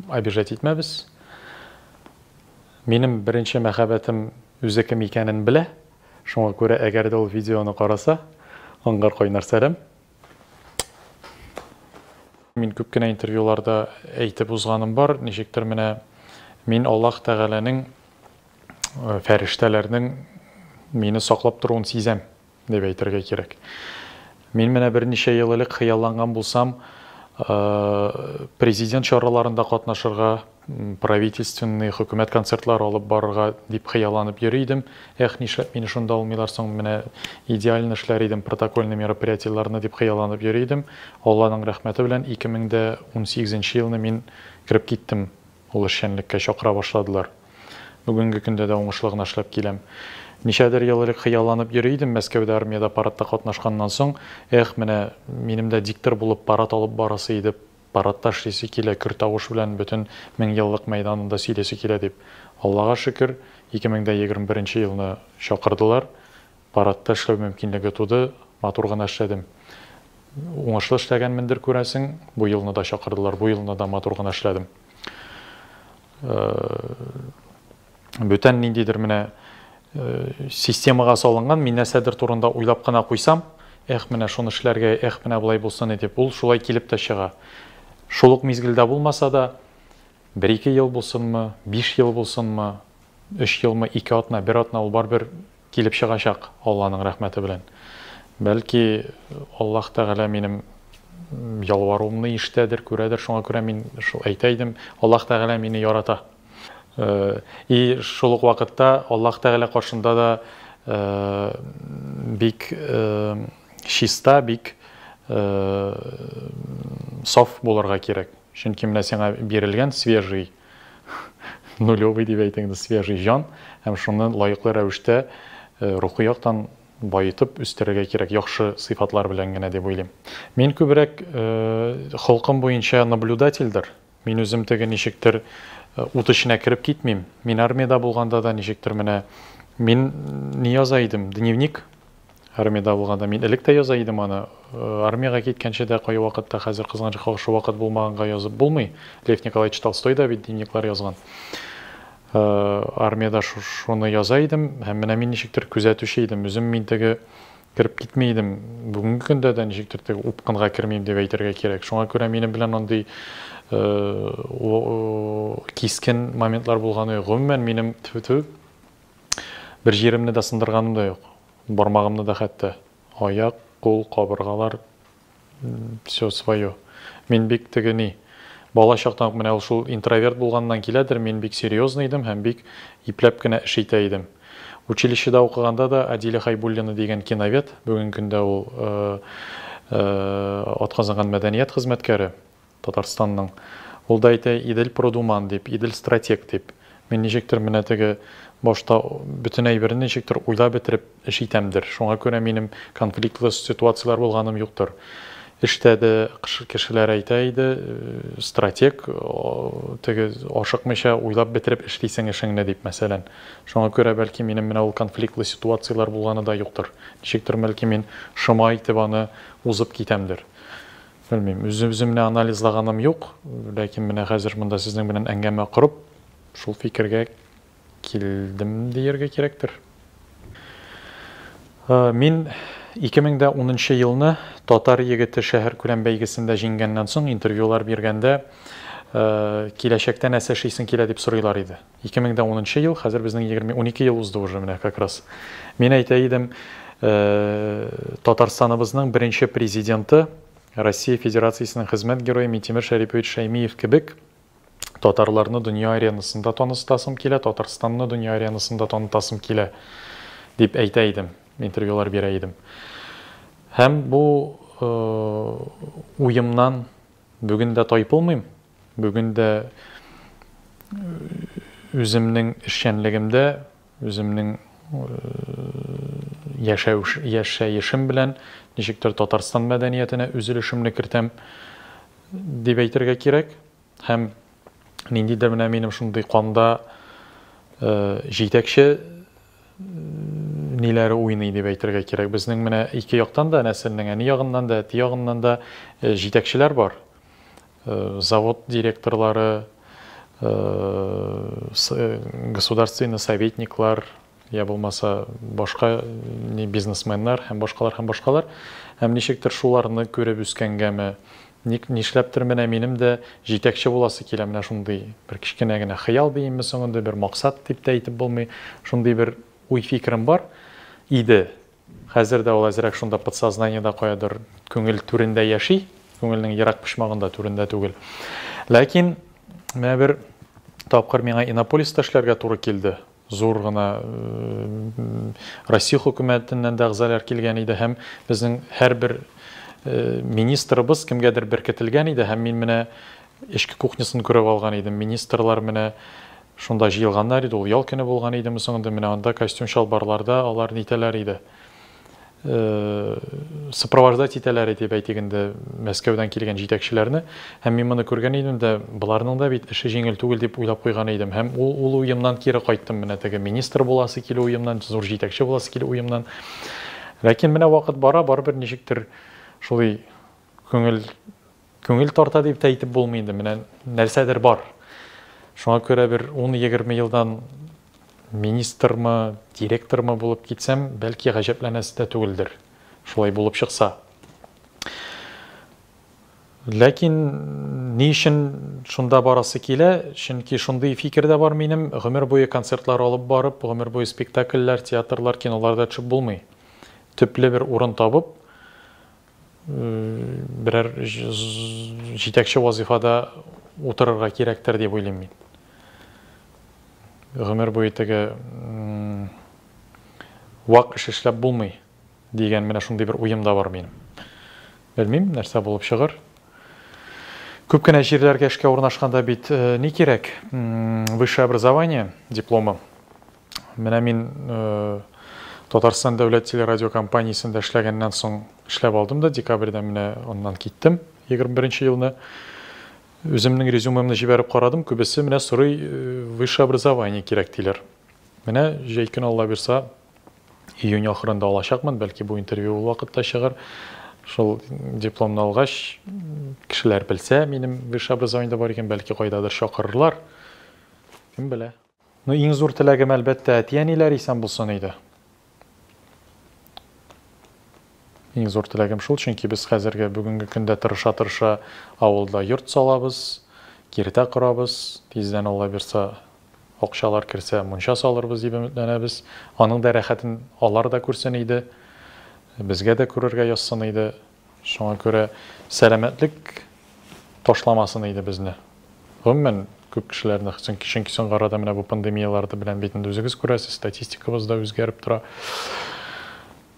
Обижать итмәбез. Минем беренче мәхәббәтем үзе кем икәнен белә. Шуңа күрә, әгәр дә ул видеоны караса, аңгар кайнар сәлам. Мин күп кенә интервьюларда әйтеп узганым бар, ничектер менә мин Аллаһ Тәгаләнең, фәрештәләрнең мине саклап торуын сизәм. Дип әйтергә кирәк. Мин менә берничә ел элек хыялланган булсам, президент чараларында катнашырга, правительственный, хөкүмәт концертлары алып барырга дип хыялланып йөри идем. Эх, нишләп мине шунда алмыйлар соң, менә идеально эшләр идем протокольный мероприятиеләрне дип хыялланып йөри идем. Алланың рәхмәте белән 2018 елны мин кереп киттем Ул эшчәнлеккә чакыра башладылар. Бүгенге көндә дә уңышлы гына эшләп киләм. Ничәдер ел элек хыялланып йөри идем, Мәскәүдә армиядә парадта катнашканнан соң, эх, менә минем дә диктор булып парад алып барасы иде, парадта эшлисе килә, көр тавыш белән бөтен Меңьеллык мәйданында сөйлисе килә дип. Аллага шөкер, 2021 нче елны чакырдылар. Парадта эшләү мөмкинлеге туды, матур гына эшләдем. Уңышлы эшләгәнмендер, күрәсең, бу елны да чакырдылар, бу елны да матур гына эшләдем. Бүтән ниндидер менә системага салынган, мин нәрсәдер турында уйлап кына куйсам, эх, менә шуны эшләргә, эх, менә болай булсын иде дип, ул шулай килеп тә чыга. Шул ук мизгелдә булмаса да, бер-ике ел булсынмы, биш ел булсынмы, өч елмы, ике атна, бер атна, ул барыбер килеп чыгачак, Алланың рәхмәте белән. Бәлки, Аллаһ Тәгалә минем ялваруымны ишетәдер, күрәдер, шуңа күрә мин шул әйтә идем, Аллаһ Тәгалә мине ярата. И шул ук вакытта Аллаһ Тәгалә каршында да бик чиста, бик саф булырга кирәк. Чөнки менә сиңа бирелгән свежий нулевый дип әйтик инде, свежий җан һәм шуны лаеклы рәвештә рухи яктан баетып үстерергә кирәк, яхшы сыйфатлар белән генә дип уйлыйм. Мин күбрәк холкым буенча наблюдательдер. Мин үзем теге ничектер ут эченә кереп китмим. Мин армиядә булганда да ничектер менә мин ни яза идем, дневник. Армиядә булганда мин элек тә яза идем аны. Армиягә киткәнче дә кайвакытта, хәзер кызганычка каршы вакыт булмаганга язып булмый. Лев Николаевич Толстой да бит дневниклар язган. Армиядә шуны яза идем һәм менә мин ничектер күзәтүче идем. Үзем мин теге кереп китми идем. Бүгенге көндә дә ничектер теге упкынга кермим дип әйтергә кирәк. Шуңа күрә минем белән андый кискен моментлар булганы юк. Гомумән, минем тфү-тфү бер җиремне дә сындырганым да юк. Бармагымны да хәтта. Аяк, кул, кабыргалар, все свое. Мин бик теге ни, бала чактан ук менә ул шул интроверт булганнан киләдер, мин бик серьезный идем һәм бик ипләп кенә эш итә идем. Училищеда укыганда да Адиля Хайбуллина дигән киновед, бүгенге көндә ул атказанган мәдәният хезмәткәре, Татарстанның. Ул да әйтә, Идел продуман дип, Идел стратег дип. Мин ничектер менә теге башта бөтен әйберне ничектер уйлап бетереп эш итәмдер. Шуңа күрә минем конфликтлы ситуацияләр булганым юктыр. Эштә дә кешеләр әйтә иде, стратег, теге ашыкмыйча уйлап бетереп эшлисең эшеңне дип, мәсәлән. Шуңа күрә бәлки минем менә ул конфликтлы ситуацияләр булганы да юктыр. Ничектер бәлки мин шома итеп аны узып китәмдер. Белмим, үз-үземне анализлаганым юк, ләкин менә хәзер монда сезнең белән әңгәмә корып, Шул фикергә килдем дияргә кирәктер. Мин 2010 елны Татар егете шәһәркүләм бәйгесендә җиңгәннән соң интервьюлар биргәндә киләчәктә нәрсә эшлисең килә дип сорыйлар иде. 2010 ел, хәзер безнең 20, 12 ел узды уже менә как раз. Мин әйтә идем, Татарстаныбызның беренче президенты, Россия Федерациясенең хезмәт герое Минтимер Шәрипович Шәймиев кебек татарларны дөнья аренасында танытасым килә, Татарстанны дөнья аренасында танытасым килә, дип әйтә идем, интервьюлар бирә идем. Һәм бу уемнан бүген дә тайпылмыйм. Бүген дә үземнең эшчәнлегемдә, үземнең яшәү яшәешем белән ничектер Татарстан мәдәниятенә үз өлешемне кертәм дип әйтергә кирәк. Һәм ниндидер менә минем шундый канда җитәкче ниләре уйный дип әйтергә кирәк. Безнең менә ике яктан да, нәселнең әни ягыннан да, әти ягыннан да җитәкчеләр бар. Завод директорлары, государственный советниклар, я булмаса башка бизнесменнар һәм башкалар һәм башкалар. Һәм ничектер шуларны күреп үскәнгәме, ник нишләптер менә минем дә җитәкче буласы килә, менә шундый бер кечкенә генә хыял димме соң инде, бер максат дип тә әйтеп булмый, шундый бер уй-фикерем бар иде. Хәзер дә ул әзрәк шунда подсознаниедә каядыр күңел түрендә яши, күңелнең ерак почмагында, түрендә түгел. Ләкин менә бер тапкыр миңа Иннополиста эшләргә туры килде. Зур гына Россия хөкүмәтеннән дә әгъзалар килгән иде һәм безнең һәрбер министрыбыз кемгәдер беркетелгән иде һәм мин менә эчке кухнясын күреп алган идем. Министрлар менә шунда җыелганнар иде, ул ял көне булган идеме соң инде, менә анда костюм-чалбарларда алар нитәләр иде. Сопровождать итәләр иде, дип әйтик инде, Мәскәүдән килгән җитәкчеләрне. Һәм мин моны күргән идем дә, боларның да бит эше җиңел түгел дип уйлап куйган идем. Һәм ул, ул уемнан кире кайттым, менә теге министр буласы килү уемнан, зур җитәкче буласы килү уемнан. Ләкин менә вакыт бара, барыбер ничектер шулай күңел Күңел тарта дип тә әйтеп булмый инде, менә нәрсәдер бар. Шуңа күрә бер 10-20 елдан министрмы, директормы булып китсәм, бәлки гаҗәпләнәсе дә түгелдер, шулай булып чыкса. Ләкин ни өчен шунда барасы килә? Чөнки шундый фикер дә бар минем, гомер буе концертлар алып барып, гомер буе спектакльләр, театрлар, киноларда төшеп булмый. Төпле бер урын табып, берәр җитәкче вазифада утырырга кирәктер дип уйлыйм мин. Гомер буе теге вак эш эшләп булмый дигән менә шундый бер уем да бар минем. Белмим, нәрсә булып чыгыр. Күп кенә җирләргә эшкә урнашканда бит ни кирәк? Высшее образование дипломы. Менә мин Татарстан дәүләт телерадиокомпаниясендә эшләгәннән соң эшләп алдым да, декабрьдә менә аннан киттем, 21 елны. Үземнең резюмемны җибәреп карадым, күбесе менә сорый, высшее образование кирәк диләр. Менә җәй көне Алла бирса, июнь ахырында алачакмын, бәлки бу интервью ул вакытта чыгар. Шул дипломны алгач, кешеләр белсә, минем высшее образование бар икән, бәлки кайдадыр чакырырлар. Кем белә. Ну, иң зур теләгем, әлбәттә, әти-әниләр исән булсын иде. Иң зур теләгем шул, чөнки без хәзерге бүгенге көндә тырыша-тырыша авылда йорт салабыз, киртә корабыз, тиздән Алла бирса, акчалар керсә, мунча салырбыз дип өметләнәбез. Аның да рәхәтен алар да күрсен иде, безгә дә күрергә язсын иде. Шуңа күрә сәламәтлек ташламасын иде безне. Гомумән, күп кешеләрне, чөнки, чөнки соңгы арада менә бу пандемияләрде белән бит инде үзегез күрәсез, статистикабыз да үзгәреп тора.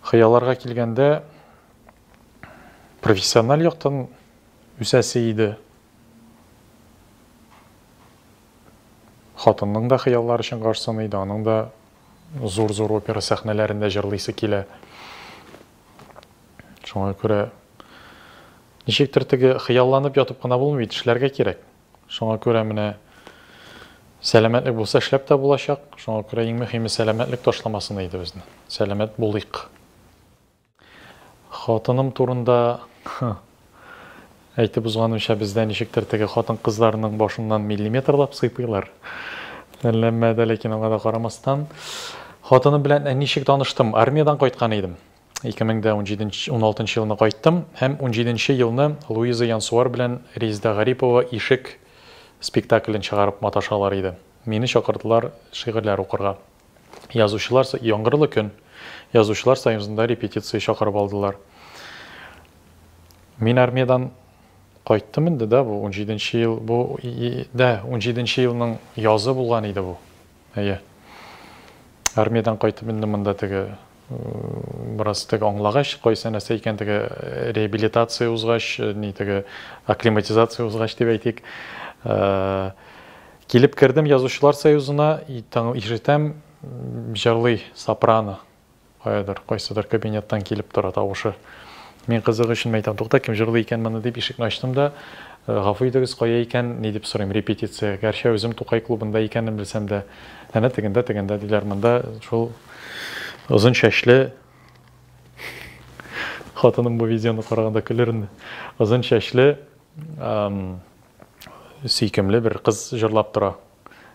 Хыялларга килгәндә, профессиональ яктан үсәсе иде. Хатынның да хыяллары чынга ашсын иде, аның да зур-зур опера сәхнәләрендә җырлыйсы килә. Шуңа күрә ничектер теге хыялланып ятып кына булмый бит, эшләргә кирәк. Шуңа күрә менә сәламәтлек булса эшләп тә булачак. Шуңа күрә иң мөһиме сәламәтлек ташламасын иде безне. Сәламәт булыйк. Хатыным турында әйтеп узганымча, бездә ничектер теге хатын-кызларның башыннан миллиметрлап сыйпыйлар. Әлләмәде, ләкин аңа да карамастан. Хатыным белән ничек таныштым? Армиядән кайткан идем. 2017 16 елны кайттым һәм 17 елны Луиза Янсуар белән Резеда Гарипова Ишек спектаклен чыгарып маташалар иде. Мине чакырдылар шигырьләр укырга. Язучылар яңгырлы көн. Язучылар союзында репетиция чакырып алдылар. Мин армиядән кайттым инде да, бу 17 ел, бу да 17 елның язы булган иде бу. Әйе. Армиядән кайтып инде монда теге бераз теге аңлагач, кайсы нәрсә икән теге реабилитация узгач, ни теге акклиматизация узгач дип әйтик. Килеп кердем Язучылар союзына, ишетәм, җырлый сопрано. Каядыр, кайсыдыр кабинеттан килеп тора тавышы. Мин кызык өчен әйтәм, тукта, кем җырлый икән моны дип ишекне ачтым да, гафу итегез, кая икән, ни дип сорыйм, репетиция. Гәрчә үзем Тукай клубында икәнен белсәм дә, әнә тегендә, тегендә диләр, монда шул озын чәчле хатыным бу видеоны караганда көлер инде. Озын чәчле, сөйкемле бер кыз җырлап тора.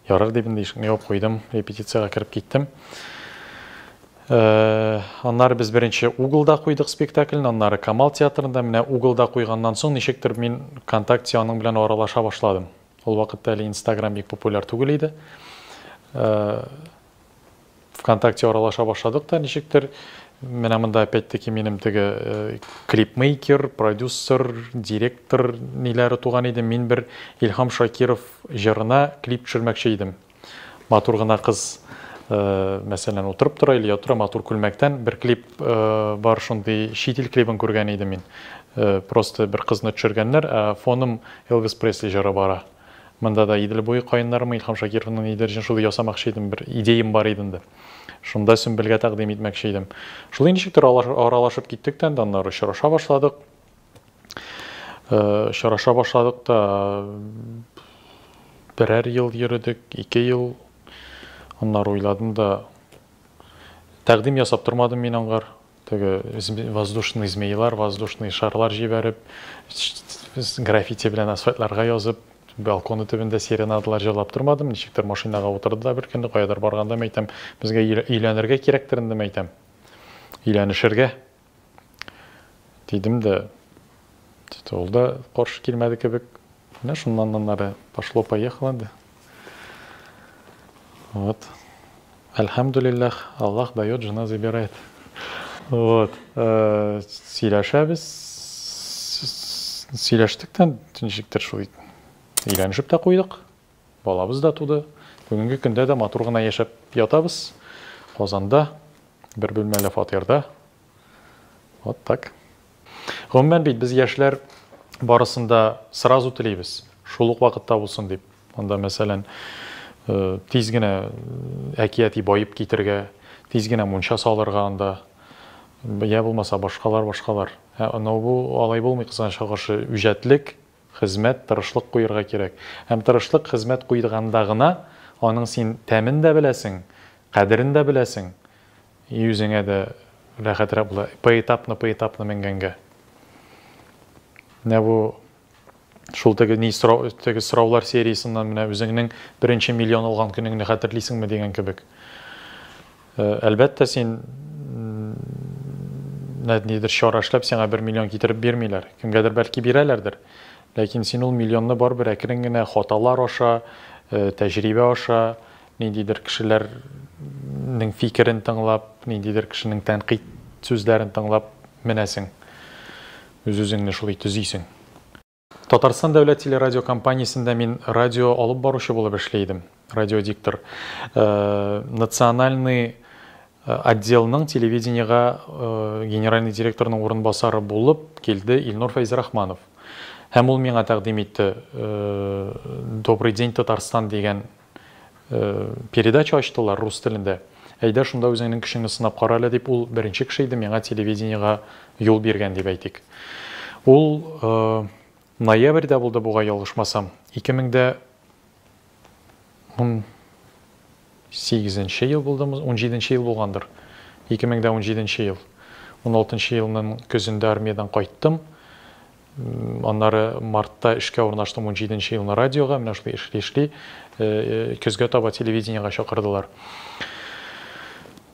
Ярар дип инде ишекне ябып куйдым, репетициягә кереп киттем. Аннары без беренче Углда куйдык спектакльне, аннары Камал театрында. Менә Углда куйганнан соң ничектер мин ВКонтакте аның белән аралаша башладым. Ул вакытта әле Инстаграм бик популяр түгел иде. ВКонтакте аралаша башладык та ничектер. Менә монда опять-таки минем теге клипмейкер, продюсер, директор ниләре туган иде. Мин бер Илһам Шакиров җырына клип төшермәкче идем. Матур гына кыз, мәсәлән, утырып тора или ятыра матур күлмәктән. Бер клип бар шундый, чит ил клибын күргән идем мин. Просто бер кызны төшергәннәр, ә фоном Элвис Пресли җыры бара. Монда да Идел буе каеннарымы, Илһам Шакировның нидер өчен шундый ясамакчы идем, бер идеям бар иде инде. Шунда Сөмбелгә тәкъдим итмәкче идем. Шулай ничектер аралашып киттек тә инде, аннары очраша башладык. Очраша башладык та берәр ел йөредек, 2 ел. Аннары уйладым да, тәкъдим ясап тормадым мин аңгар. Теге воздушный змейлар, воздушный шарлар җибәреп, граффити белән асфальтларга язып, балконы төбендә серенадалар җырлап тормадым. Ничектер машинага утырды да бер көнне каядыр барганда мәйтәм, безгә өйләнергә кирәктер инде мәйтәм. Өйләнешергә. Дидем дә, ул да каршы килмәде кебек. Менә шуннан аннары пошло-поехало инде. Вот. Әлхәмдүлилләх, Аллаһ дает, жена забирает. Вот. Сөйләшәбез. Сөйләштек тә, ничектер шул өйләнешеп тә куйдык. Балабыз да туды. Бүгенге көндә дә матур гына яшәп ятабыз. Казанда, бер бүлмәле фатирда. Вот так. Гомумән бит без яшьләр барысын да сразу телибез. Шул ук вакытта булсын дип. Анда, мәсәлән, тиз генә әкияти баеп китергә, тиз генә мунча салырга анда, я булмаса башкалар, башкалар. Ә но бу алай булмый, кызганычка каршы, үҗәтлек, хезмәт, тырышлык куерга кирәк. Һәм тырышлык, хезмәт куйганда гына аның син тәмен дә беләсең, кадерен дә беләсең, и үзеңә дә рәхәтрәк була, поэтапно, поэтапно менгәнгә. Менә бу шул теге ни сорау, теге сораулар сериясеннән менә үзеңнең беренче миллион алган көнеңне хәтерлисеңме дигән кебек. Әлбәттә, син нидер чара эшләп сиңа 1 миллион китереп бирмиләр. Кемгәдер бәлки бирәләрдер. Ләкин син ул миллионны барыбер әкрен генә хаталар аша, тәҗрибә аша, ниндидер кешеләрнең фикерен тыңлап, ниндидер кешенең тәнкыйть сүзләрен тыңлап менәсең. Үз-үзеңне шулай төзисең. Татарстан дәүләт телерадиокомпаниясендә мин радио алып баручы булып эшли идем, радиодиктор. Национальный отделның телевидениега генеральный директорның урынбасары булып килде Илнур Фәйзрахманов. Һәм ул миңа тәкъдим итте Добрый день, Татарстан дигән передача ачтылар рус телендә. Әйдә, шунда үзеңнең көчеңне сынап кара әле дип, ул беренче кеше иде миңа телевидениега юл биргән дип әйтик. Ул ноябрьдә булды бугай, ялгышмасам. 2018 ел булдымы? 17 ел булгандыр. 2017 ел. 16 елның көзендә армиядән кайттым. Аннары мартта эшкә урнаштым 17 елны радиога, менә шулай эшли-эшли, көзгә таба телевидениегә чакырдылар.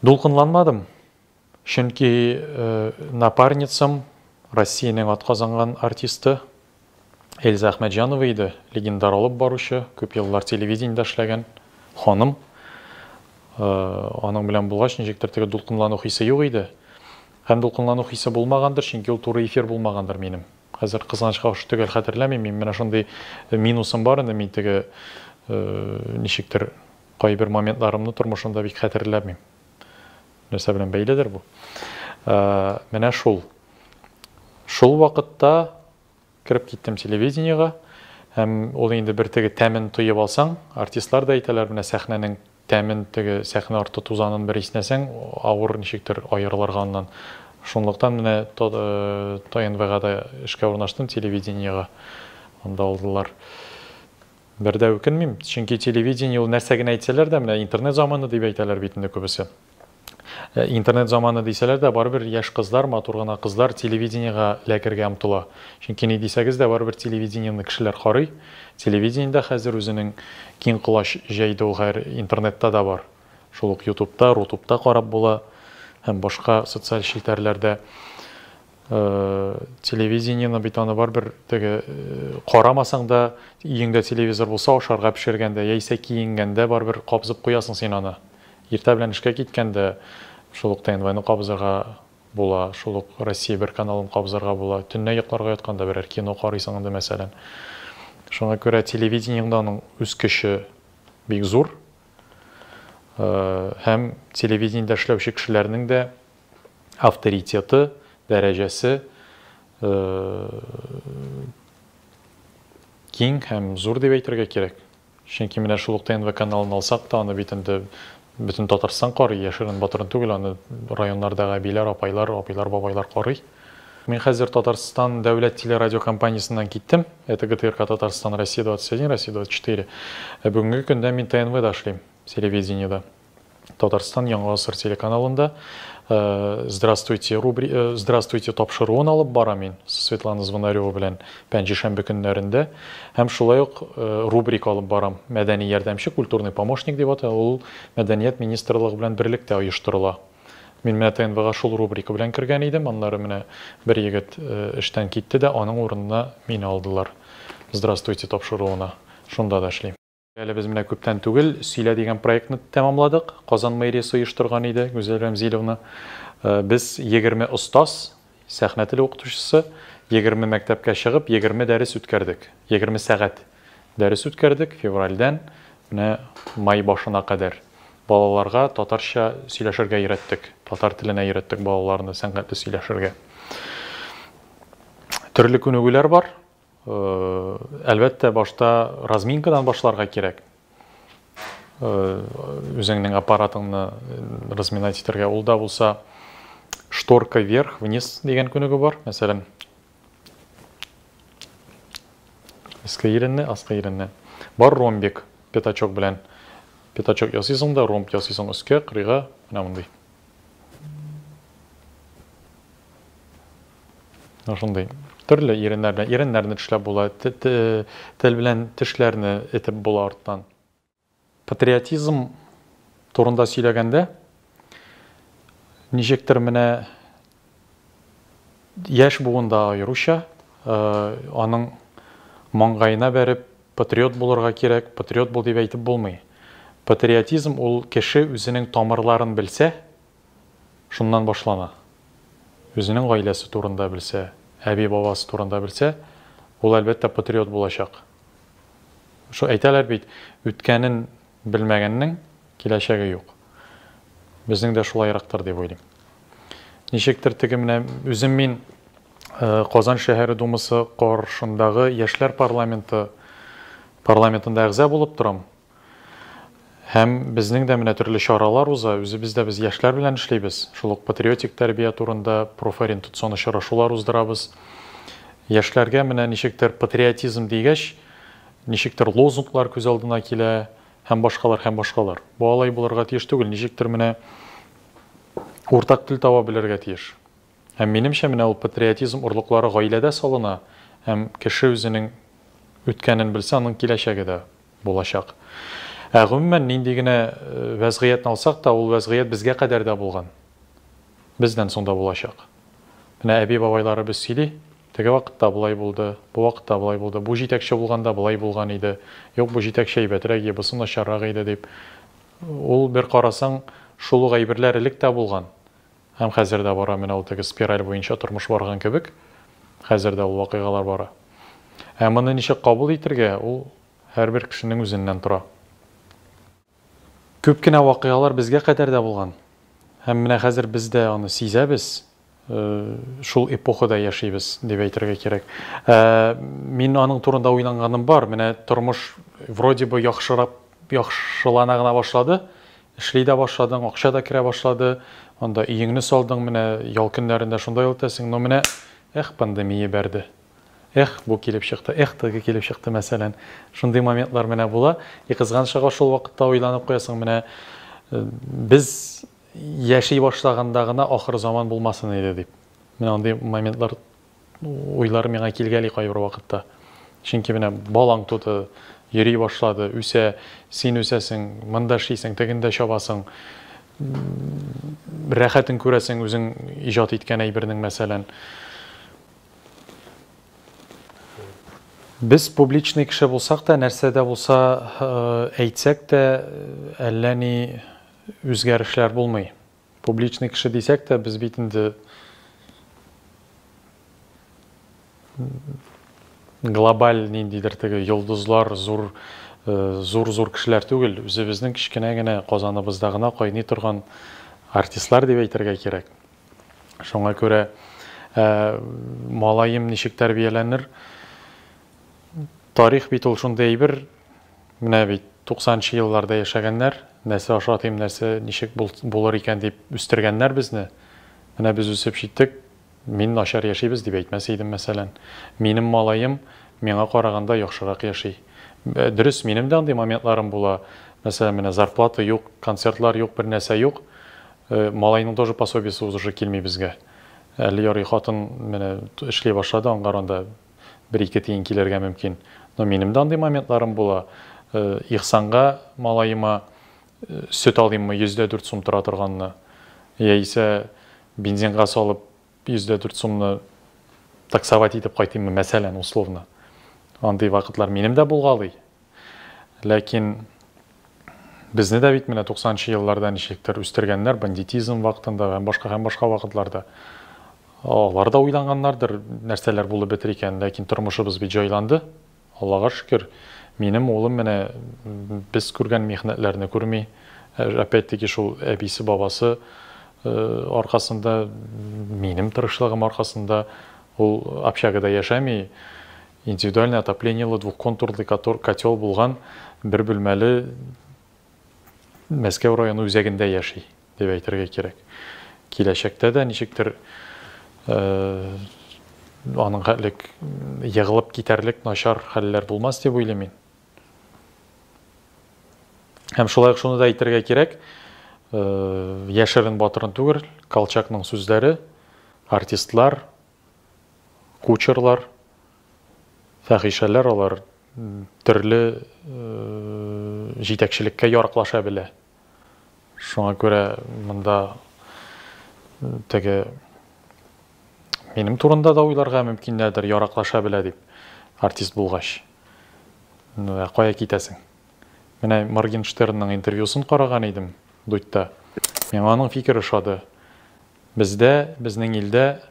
Дулкынланмадым, чөнки напарницам Россиянең атказанган артисты Эльза Әхмәтҗанова иде, легендар алып баручы, күп еллар телевидениедә эшләгән ханым. Аның белән булгач, ничектер теге дулкынлану хисе юк иде. Һәм дулкынлану хисе булмагандыр, чөнки ул туры эфир булмагандыр минем. Хәзер кызганычка каршы төгәл хәтерләмим, мин менә шундый минусым бар инде, мин теге ничектер кайбер моментларымны тормышымда бик хәтерләмим. Нәрсә белән бәйледер бу? Менә шул. Шул вакытта кереп киттем телевидениегә. Һәм ул инде бер теге тәмен тоеп алсаң, артистлар да әйтәләр, менә сәхнәнең тәмен, теге сәхнә арты тузанын бер иснәсәң, авыр ничектер аерылырга аннан. Шунлыктан менә ТНВга да эшкә урнаштым, телевидениегә. Анда алдылар. Бер дә үкенмим, чөнки телевидение ул нәрсә генә әйтсәләр дә, менә интернет заманы дип әйтәләр бит инде күбесе. Интернет заманы дисәләр дә, барыбер яшь кызлар, матур гына кызлар телевидениегә эләгергә омтыла. Чөнки ни дисәгез дә, барыбер телевидениене кешеләр карый. Телевидение дә хәзер үзенең киң колач җәйде, ул хәер интернетта да бар. Шул ук Ютубта, Рутубта карап була һәм башка социаль челтәрләрдә. Телевидениене бит аны барыбер теге карамасаң да, өеңдә телевизор булса, ашарга пешергәндә яисә киенгәндә барыбер кабызып куясың син аны. Иртә белән эшкә киткәндә шул ук ТНВны кабызырга була, шул ук Россия бер каналын кабызырга була. Төнлә йокларга ятканда берәр кино карыйсың инде, мәсәлән. Шуңа күрә телевидениең дә аның үз көче бик зур. Һәм телевидениедә эшләүче кешеләрнең дә авторитеты, дәрәҗәсе киң һәм зур дип әйтергә кирәк. Чөнки менә шул ук ТНВ каналын алсак та, аны бит инде бөтен Татарстан карый, яшерен-батырын түгел, аны районнардагы әбиләр, апайлар, абыйлар, бабайлар карый. Мин хәзер Татарстан дәүләт телерадиокомпаниясеннән киттем. Это ГТРК Татарстан, Россия 21, Россия 24. Бүгенге көндә мин ТНВда эшлим, телевидениедә. Татарстан Яңа гасыр телеканалында Здравствуйте рубри Здравствуйте тапшыруын алып барам мин Светлана Звонарева белән пәнҗешәмбе көннәрендә. Һәм шулай ук рубрика алып барам. Мәдәни ярдәмче, культурный помощник дип атала. Ул Мәдәният министрлыгы белән берлектә оештырыла. Мин менә ТНВга шул рубрика белән кергән идем. Аннары менә бер егет эштән китте дә, аның урынына мине алдылар. Здравствуйте тапшыруына. Шунда да эшлим. Әле без менә күптән түгел Сөйлә дигән проектны тәмамладык. Казан мэриясе оештырган иде, Гүзәл Рәмзиловна. Без 20 остаз, сәхнә теле укытучысы, 20 мәктәпкә чыгып, 20 дәрес үткәрдек. 20 сәгать дәрес үткәрдек февральдән менә май башына кадәр. Балаларга татарча сөйләшергә өйрәттек. Татар теленә өйрәттек балаларны сәнгатьле сөйләшергә. Төрле күнегүләр бар. Әлбәттә, башта разминкадан башларга кирәк. Үзеңнең аппаратыңны разминать итәргә. Ул да булса шторка вверх, вниз дигән күнегү бар. Мәсәлән, өске иренне, аскы иренне. Бар ромбик, пятачок белән. Пятачок ясыйсың да, ромб ясыйсың өскә, кырыйга, менә мондый. Шундый төрле иреннәр белән иреннәрне тешләп була, тел белән тешләрне этеп була арттан. Патриотизм турында сөйләгәндә, ничектер менә яшь буында аеруча, аның маңгаена бәреп патриот булырга кирәк, патриот бул дип әйтеп булмый. Патриотизм ул кеше үзенең тамырларын белсә, шуннан башлана. Үзенең гаиләсе турында белсә, әби-бабасы турында белсә, ул әлбәттә патриот булачак. Шул әйтәләр бит, үткәнен белмәгәннең киләчәге юк. Безнең дә шулайрактыр дип уйлыйм. Ничектер теге менә үзем мин Казан шәһәре думасы каршындагы яшьләр парламенты парламентында әгъза булып торам. Һәм безнең дә менә төрле чаралар уза, үзебез дә без яшьләр белән эшлибез. Шул ук патриотик тәрбия турында профориентацион очрашулар уздырабыз. Яшьләргә менә ничектер патриотизм дигәч, ничектер лозунглар күз алдына килә һәм башкалар, һәм башкалар. Бу алай булырга тиеш түгел, ничектер менә уртак тел таба белергә тиеш. Һәм минемчә, менә ул патриотизм орлыклары гаиләдә салына. Һәм кеше үзенең үткәнен белсә, аның киләчәге дә булачак. Ә гомумән, нинди генә вәзгыятьне алсак та, ул вәзгыять безгә кадәр дә булган. Бездән соң да булачак. Менә әби-бабайларыбыз сөйли, теге вакытта болай булды, бу вакытта болай булды, бу җитәкче булганда болай булган иде, юк, бу җитәкче әйбәтрәк иде, бусы начаррак иде дип. Ул бер карасаң, шул ук әйберләр элек тә булган. Һәм хәзер дә бара, менә ул теге спираль буенча тормыш барган кебек, хәзер дә ул вакыйгалар бара. Ә моны ничек кабул итергә, ул һәрбер кешенең үзеннән тора. Күп кенә вакыйгалар безгә кадәр дә булган. Һәм менә хәзер без дә аны сизәбез, шул эпохада яшибез, дип әйтергә кирәк. Мин аның турында уйланганым бар. Менә тормыш вроде бы яхшырак, яхшылана гына башлады. Эшли дә башладың, акча да керә башлады, анда өеңне салдың, менә ял көннәрендә шунда ял итәсең, но менә, эх, пандемия бәрде. Эх, бу килеп чыкты, эх, теге килеп чыкты, мәсәлән. Шундый моментлар менә була. И кызганычка шул вакытта уйланып куясың, менә без яши башлаганда гына ахыр заман булмасын иде дип. Менә андый моментлар Уйлар миңа килгәли кайбер вакытта. Чөнки менә балаң туды, йөри башлады, үсә, син үсәсең, монда эшлисең, тегендә чабасың. Рәхәтен күрәсең үзең иҗат иткән әйбернең, мәсәлән. Без публичный кеше булсак та, нәрсә дә булса әйтсәк тә, әллә ни үзгәрешләр булмый. Публичный кеше дисәк тә, без бит инде глобаль ниндидер теге йолдызлар, зур зур-зур кешеләр түгел, үзебезнең кечкенә генә Казаныбызда гына кайный торган артистлар дип әйтергә кирәк. Шуңа күрә малаем ничек тәрбияләнер? Тарих бит ул шундый әйбер, менә бит 90 нчы елларда яшәгәннәр, нәрсә ашатыйм, нәрсә ничек булыр икән дип үстергәннәр безне. Менә без үсеп җиттек, мин начар яшибез дип әйтмәс идем, мәсәлән. Минем малаем миңа караганда яхшырак яши. Дөрес, минем дә андый моментларым була. Мәсәлән, менә зарплата юк, концертлар юк, бер нәрсә юк. Малайның тоже пособиесе узышы килми безгә. Әле ярый хатын менә эшли башлады, аңгар анда бер-ике тиен килергә мөмкин. Но минем дә андый моментларым була. Ихсанга, малаема сөт алыйммы, 104 сум тора торганны, яисә бензинга салып 104 сумны таксовать итеп кайтыйммы, мәсәлән, условно. Андый вакытлар минем дә булгалый. Ләкин безне дә бит менә 90 нчы елларда ничектер үстергәннәр, бандитизм вакытында һәм башка һәм башка вакытларда. Алар да уйланганнардыр, нәрсәләр булып бетер икән, ләкин тормышыбыз бит җайланды. Аллага шөкер, минем улым менә без күргән михнәтләрне күрми. Опять-таки шул әбисе, бабасы аркасында, минем тырышлыгым аркасында ул общагада яшәми. Индивидуальный отоплениелы двухконтурлый котел булган бер бүлмәле Мәскәү районы үзәгендә яши, дип әйтергә кирәк. Киләчәктә дә ничектер аның хәтлек егылып китәрлек начар хәлләр булмас дип уйлыйм мин. Һәм шулай ук шуны да әйтергә кирәк, яшерен батырын түгел, Колчакның сүзләре, артистлар, кучерлар, фәхишәләр алар төрле җитәкчелеккә яраклаша белә. Шуңа күрә монда теге минем турында да уйларга мөмкиннәрдер, яраклаша белә дип, артист булгач. Ну, ә кая китәсең? Менә Моргенштернның интервьюсын караган идем Дудьта. Миңа аның фикере ошады. Бездә, безнең илдә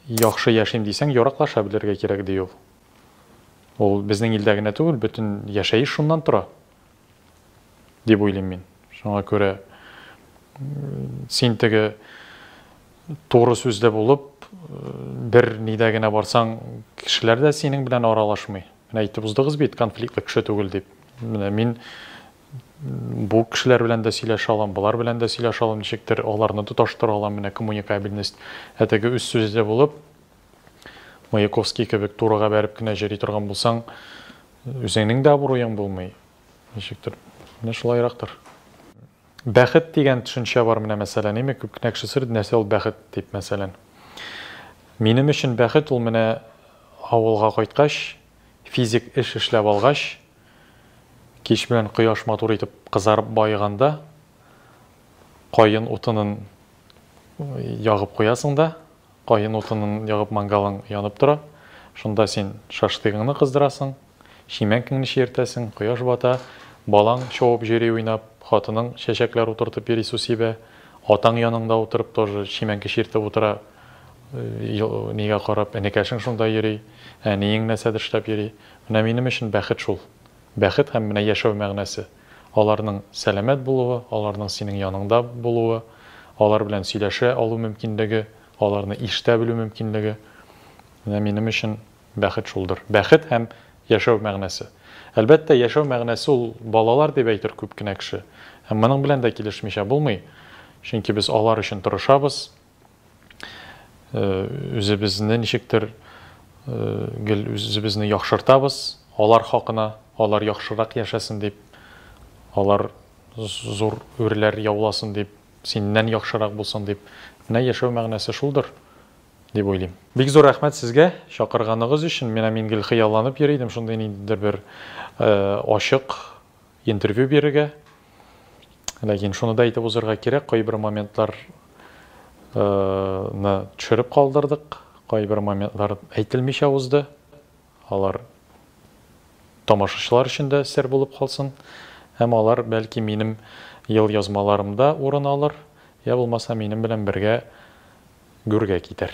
яхшы яшим дисәң, яраклаша белергә кирәк, ди ул. Ул безнең илдә генә түгел, бөтен яшәеш шуннан тора, дип уйлыйм мин. Шуңа күрә син теге туры сүзле булып, бер нидә генә барсаң, кешеләр дә синең белән аралашмый. Менә әйтеп уздыгыз бит, конфликтлы кеше түгел дип. Менә мин бу кешеләр белән дә сөйләшә алам, болар белән дә сөйләшә алам, ничектер аларны тоташтыра алам, менә коммуникабельность. Ә теге үз сүзле булып, Маяковский кебек турыга бәреп кенә җөри торган булсаң, үзеңнең дә абруең булмый. Ничектер, менә шулайрактыр. Бәхет дигән төшенчә бар менә мәсәлән, әйме, күп кенә кеше сорый, нәрсә ул бәхет дип, мәсәлән. Минем өчен бәхет ул менә авылга кайткач, физик эш эшләп алгач, кич белән кояш матур итеп кызарып баеганда, каен утынын ягып куясың да, каен утынын ягып мангалың янып тора. Шунда син шашлыгыңны кыздырасың, чимәнкеңне чиертәсең, кояш бата, балаң чабып йөри уйнап, хатының чәчәкләр утыртып йөри, су сибә, атаң яныңда утырып тоже чимәнке чиртеп утыра, нигә карап, энекәшең шунда йөри, әниең нәрсәдер эшләп йөри. Менә минем өчен бәхет шул. Бәхет һәм менә яшәү мәгънәсе. Аларның сәламәт булуы, аларның синең яныңда булуы, алар белән сөйләшә алу мөмкинлеге, аларны ишетә белү мөмкинлеге. Менә минем өчен бәхет шулдыр. Бәхет һәм яшәү мәгънәсе. Әлбәттә, яшәү мәгънәсе ул балалар дип әйтер күп кенә кеше. Һәм моның белән дә килешмичә булмый. Чөнки без алар өчен тырышабыз. Үзебезне ничектер гел үзебезне яхшыртабыз алар хакына, алар яхшырак яшәсен дип, алар зур үрләр яуласын дип, синнән яхшырак булсын дип. Менә яшәү мәгънәсе шулдыр дип уйлыйм. Бик зур рәхмәт сезгә чакырганыгыз өчен. Менә мин гел хыялланып йөри идем шундый ниндидер бер ачык интервью бирергә. Ләкин шуны да әйтеп узарга кирәк, кайбер моментларны төшереп калдырдык, кайбер моментлар әйтелмичә узды. Алар тамашачылар өчен дә сер булып калсын. Һәм алар бәлки минем ел язмаларымда урын алыр, я булмаса минем белән бергә гүргә китәр.